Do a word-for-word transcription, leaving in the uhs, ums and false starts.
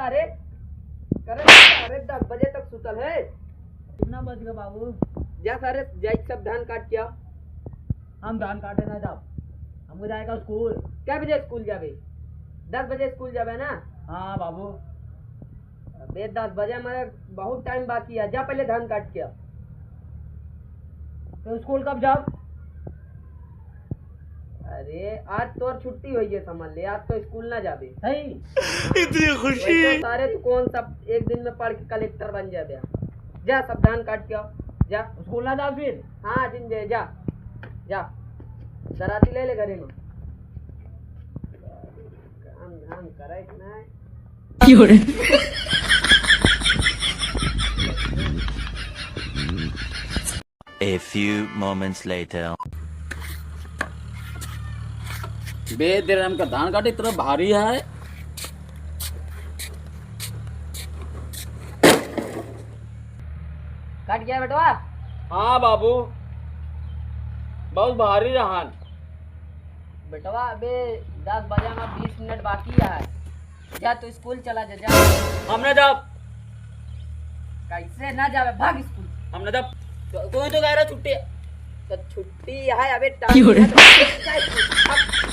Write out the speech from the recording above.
अरे, करे, अरे, दस बजे तक सुतल है। कितना बज गया बाबू? जा सारे, जाइके सब धान काट के आ। हम धान काटे ना जाब, हमको जाएगा स्कूल। कै बजे स्कूल जाबे? दस बजे स्कूल जाबे ना? हाँ बाबू। अबे, दस बजे में बहुत टाइम बाकी है, जा पहले धान काट के आ। तो स्कूल कब जाब? अरे, आज तोर छुट्टी होई है, समझ ले, आज तो स्कूल ना जाबे। सही? इतनी खुशी। वैसे सारे तू कौन सा एक दिन में पढ़ के कलेक्टर बन जाबे? जा, सब धान काट के आ, जा। स्कूल ना जाब फिर? हाँ, जिन जे, जा, जा। दराती ले ले घरे में। काम धाम करे कि ना? क्यों रे? A few moments later. बे, तेरे हमका धान काटे इतना भारी है। कट गया बेटवा? हाँ बाबू, बहुत भारी रहन। बेटवा, अबे दस बजे में बीस मिनट बाकी है। जा, तू स्कूल चला जा, जा। हम ना जाब। कैसे ना जाबे? भाग स्कूल। हम ना जाब। तो, तू ही तो कह रहा छुट्टी है। तो छुट्टी है, अबे टाइम क्यों रे? है तो भाग।